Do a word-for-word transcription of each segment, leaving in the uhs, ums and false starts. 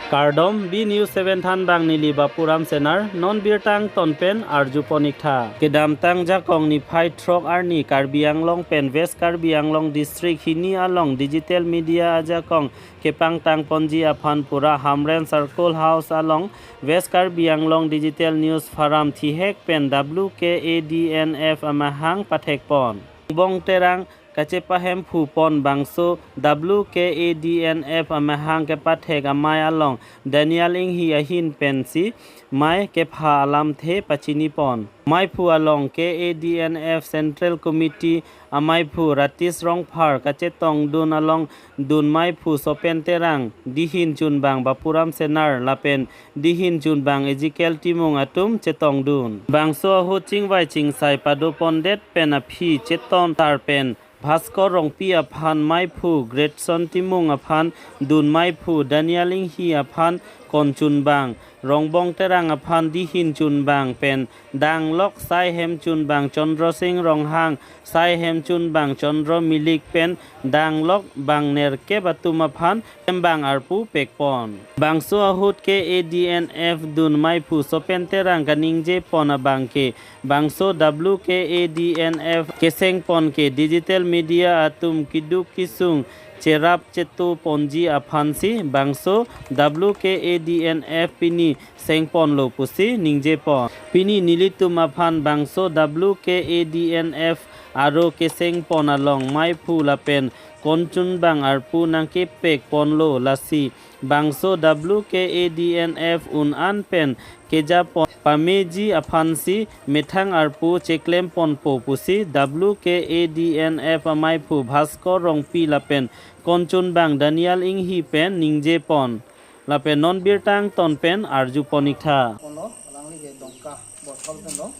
Kardom, B News seven thanbang neli Bapuram Senar, non birta angton pen arjupon iktha. Kedamtang jakong niphai throk arni Karbi Anglong pen West Karbi Anglong District hini along digital media ajakong kepangtangponji aphan pura Hamren Circle House along West Karbi Anglong Digital News Forum thihek pen W K A D N F amahang pathekpon. Rongbong Terang kachepahemphupon bangso W K A D N F amahang kepathek amei along Daniel Inghi ahin pensi mei kepha alamthe pachinipon. Meiphu along K A D N F Central Committee ameiphu Ratis Rongphar kachetongdun along dun meiphu Sopen Terang, dihin chunbang Bapuram Senar lapen dihin chunbang Ezekiel Timung atum chetongdun. Bangso ahut chingvai chingsai padopondet pen aphi chetonsar pen Bhaskor Rongpi aphan meiphu, Gretson Timung aphan dun meiphu, Daniel Inghi aphan kon chunbang, Rongbong Terang aphan dihin chunbang pen danglok sai hem chunbang Chandra Singh Ronghang, sai hem chunbang Chandra Milik pen danglok bang nerkep atum aphan embang arpu pekpon. Bangso ahut K A D N F dun meiphu Sopen Terang kaningjepon abangke, bangso W K A D N F kesengpon ke digital media atum keduk kesung cherap chetoponji aphansi bangso W K A D N F pini sengponlo pusi ningjepon. Pini nelitum aphan bangso W K A D N F aro kesengpon along meiphu lapen kon chunbang arpu nangkepekponlo, lasi bangso W K A D N F un-an pen kejapon pameji aphansi methang arpu cheklemponpo pusi W K A D N F ameiphu Bhaskor Rongpi lapen kon chunbang Daniel Inghi pen ningjepon. Lapen non birta angton pen arjupon iktha. Kono, alangli ke Dongka Borthol pen lo,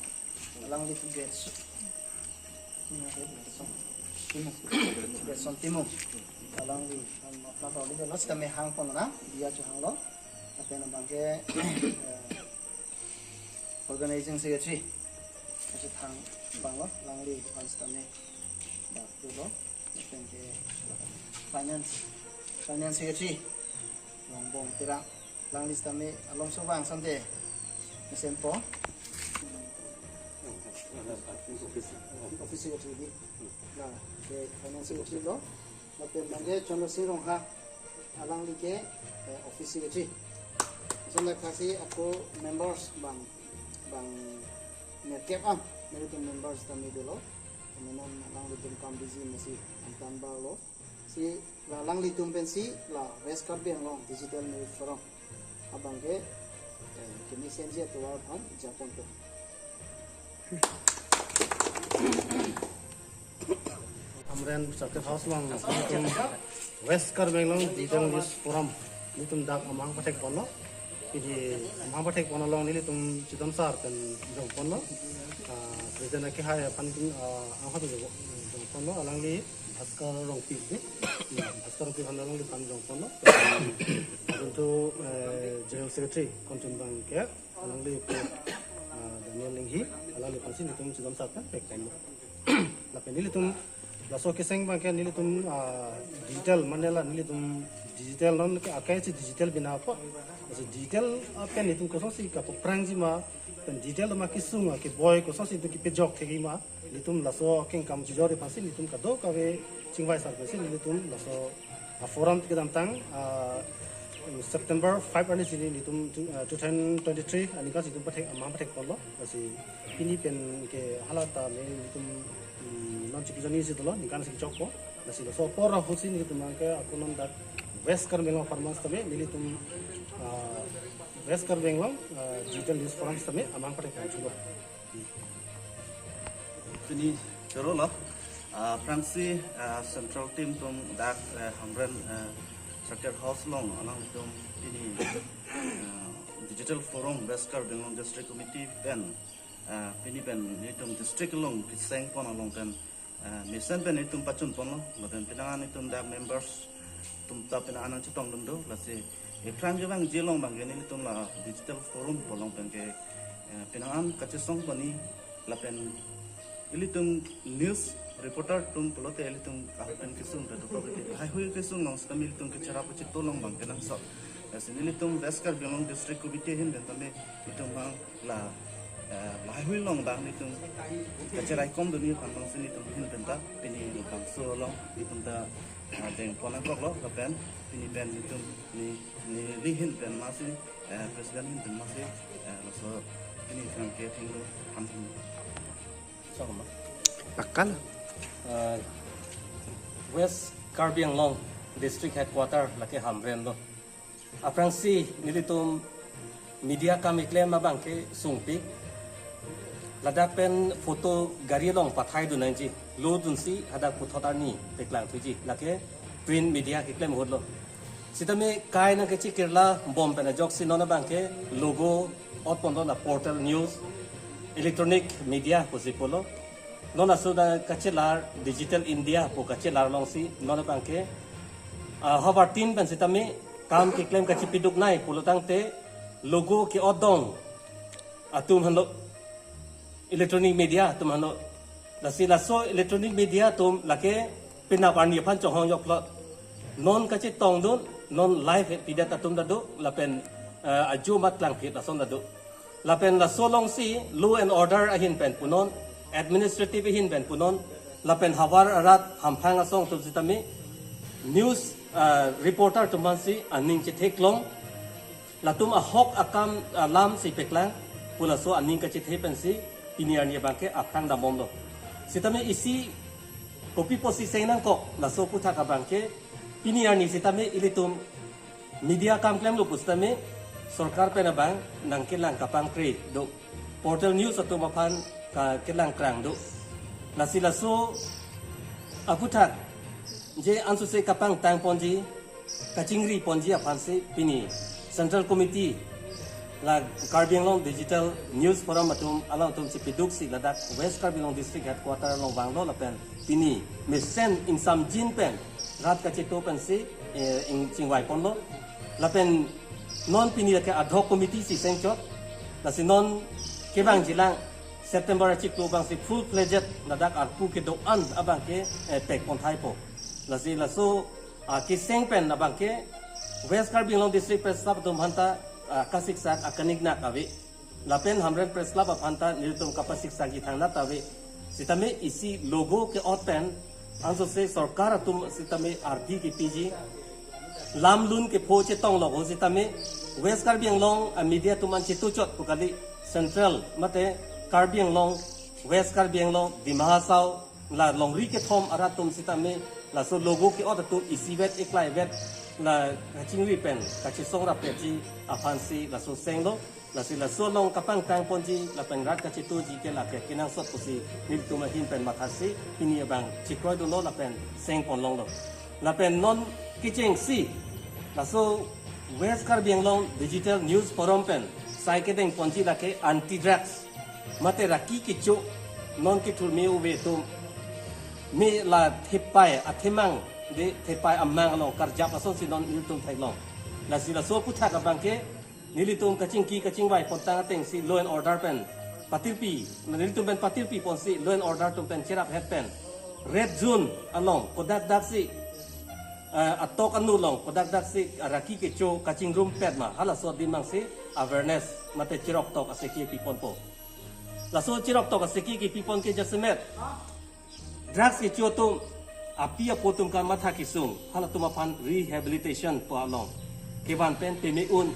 alangli ke Gretson Timung, Gretson Timung, alangli, um, apna toli ke lo, sitame hangpon na, dia chu hanglo, lapen abangke, eh, Organizing Secretary, kachethang abang lo, alangli aphan sitame dak tu lo, lapen ke Finance, Finance Secretary, Rongbong Terang, alangli sitame alomso vang asonte mesenpo. Office Secretary di. Na, ke Finance Secretary lo. Lapen abangke Chandra Singh Ronghang, alangli ke, eh, Office Secretary. Lason dak thasi ako members bang, bang nerkep an, nelitum members tame dolo. Kemenon alanglitum kam busy masi antan bar lo. Si la alanglitum pensi la West Karbi Anglong Digital News Forum abangke, eh, kini senji atovar aphan japonpo. Hamren Circuit House along nelitum West Karbi Anglong Digital News Forum nelitum dak amahang pathekponlo. Pini amahang pathekpon along nelitum chedamsar pen jongponlo. Ah, President akehai aphan nelitum, ah, anghot jongponlo, alangli Bhaskor Rongpi, eh? Ya, Bhaskor Rongpi aphan, alangliphan jongponlo. Adun tu, eh, General Secretary kon chunbang ke, alangli, ah, Daniel Inghi, alangliphansi nelitum chedamsar pen pekponlo. Lapen nelitum laso keseng abangke nelitum, ah, digital mane la nelitum digital non ke akai si digital bina apa. Lasi digital apen nelitum kosonsi kapaphrangji ma, pen digital ma kesung akeboi kosonsi nelitum kepajok thekji ma, nelitum laso akengkam chijor aphansi nelitum kadokave chingvai sar pensi nelitum laso a-forum kedamtang, ah, September five arni si nelitum tu-, ah, two thousand twenty-three aningkan si nelitum pathek, amahang pathekponlo. Lasi pini pen ke hala ta me nelitum, mm, non chikijoni si dolo, ningkan si chokpo. Lasi laso apor ahutsi nelitum abangke ako non dak West Karbi Anglong Forum sitame nelitum, ah, West Karbi Anglong, ah, Digital News Forum sitame amahang pathekpon chulo. Pini choro lo, ah, aphrangsi, ah, central team atum dak, eh, Hamren, eh, Circuit House along alanglitum pini, ah, Digital Forum West Karbi Anglong District Committee pen, ah, pini pen nelitum district along kesengpon along pen, ah, mesen pen nelitum pachunponlo, lapen penang an nelitum dak members atum ta penang an nangchetongdun do, lasi ephrang kevangji along abangke nelitum la digital forum pu along pen ke, eh, penang an kachesong poni lapen ilitum news reporter atum pulote ilitum ahut pen kesung pen dokok ilitum haihui kesung along sitame ilitum kecherap kachetong along abangke nangso Lasi nelitum West Karbi Anglong District Committee ahin pen tame itum bang la, eh, lahei along bang nelitum kacheraikom dunji aphan bang si nelitum ahin pen ta pini bangso along itum ta, eh, dengpon nangkoklo lapen pini pen itum ne, neli ahin pen masi, eh, president ahin pen masi, eh, laso pini thrangke thenglo ham. Chokma. Pakal. Uh, West Karbi Anglong District Headquarter lake Hamren lo. Aphrangsi nelitum media kam keklem abang ke sungpik. Ladak pen photo gari along pathai dun nangji. Lo dunsi hadak puthot arni paklang thuji. Lake print media keklem ahut lo. Sitame kai nangkachekirla bom pen ajoksi non abang ke logo otpon lo la portal news, electronic media pusi pulo. Non aso da kachelar Digital India pu kachelar alongsi non abang ke, ah, havar tin pen sitame kam keklem kachepiduk nai pulo tangte logo ke-ot dong atum henlo, electronic media atum henlo. Lasi laso electronic media atum lake penap arni aphan chonghong joklo. Non kachetong dun, non live pidet atum ta do, lapen, eh, ajo mat klangphit lason ta do. Lapen laso alongsi law and order ahin pen punon, administrative ahin pen punon, lapen havar arat hamphang asong atum sitame news, eh, reporter atum aphansi aning chetheklong. Latum ahok akam alam si paklang, pu laso aning kachethe pensi pini arni abang ke aphrang dambomlo. Sitame isi kopi pusi seng nangkok, laso aputhak abang ke pini arni sitame ilitum media kam klemlo pusitame sorkar pen abang nangkelang kapangkre do. Portal news atum aphan ka kelang krang do. Lasi laso aputhak je ansose kapangtang ponji, kachingri ponji aphansi pini Central Committee la Karbi Anglong Digital News Forum atum alangtum chepiduksi ladak West Karbi Anglong District Headquarter along vanglo lapen pini mesen ingsamjin pen rat kacheto pensi, eh, ing chingvai ponlo. Lapen non pini lake ad hoc committee si sengchot. Lasi non kevangjilang September achiklo abangsi full fledged ladak arpu kedo-an abang ke, eh, pek ponthaipo. Lasi laso, ah, keseng pen abang ke West Karbi Anglong District Press Club atum aphanta, ah, kasiksak akaniknak ave. Lapen Hamren Press Club aphanta nelitum kapasiksak ji thangnat ave. Sitame isi logo ke-ot pen ansose sorkar atum sitame ardi kepiji. Lam lun kepho chetong lo sitame West Karbi Anglong a media atum an chetuchot pu kali, Central mate Karbi Anglong, West Karbi Anglong, Dima Hasao, la longri kethom arat atum sitame laso logo ke-ot atum isivet iklaivet la kachingri pen kachesong rapetji aphansi laso senglo. Lasi laso along kapangtang ponji lapen rat kachetoji ke lake kenangsot pusi nelitum ahin pen mathasi pini abang chikroidunlo lapen seng ponlonglo. Lapen non kechengsi laso West Karbi Anglong Digital News Forum pen sai kedeng ponji lake anti drugs mate raki kecho, non kethur me-ove atum, me la thepai athemang, de thepai amang along karjap asonsi non nelitum theklong. Lasi laso aputhak abang ke nelitum kachingki kachingvai pontang atengsi law and order pen patirpi, nelitum pen patirpi ponsi law and order atum pen cheraphet pen red zone along kodak daksi, eh, atok anu along kodak daksi raki kecho kachingrumpet ma, halaso adim abangsi awareness mate cheroktok aseki piponpo. Laso cheroktok aseki kepipon ke jasemet drugs kecho atum, api apo atum kamatha kesung, halatum aphan rehabilitation pu along kevan pen peme un,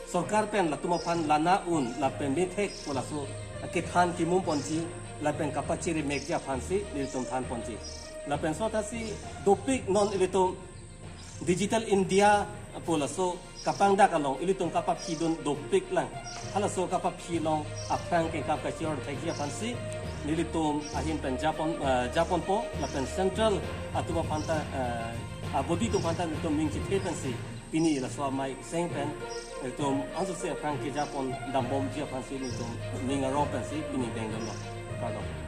sorkar pen latum aphan lana un, la peme thek pu laso kethan kemum ponji, lapen kapachiri mekji aphansi nelitum than ponji. Lapen sotasi dopik non ilitum Digital India pu laso kapangdak along ilitum kapaphidun dopik lang. Halaso kapaphi along aphrang kengkap kachiror thekji aphansi nelitum ahin pen japon, eh, japonpo lapen Central atum aphanta, eh, abodi atum aphanta nelitum ning chethe pensi pini laso amei seng pen nelitum ansose aphrang kejapon dambomji aphansi nelitum ning arong pensi pini dengdunlo. Kardom.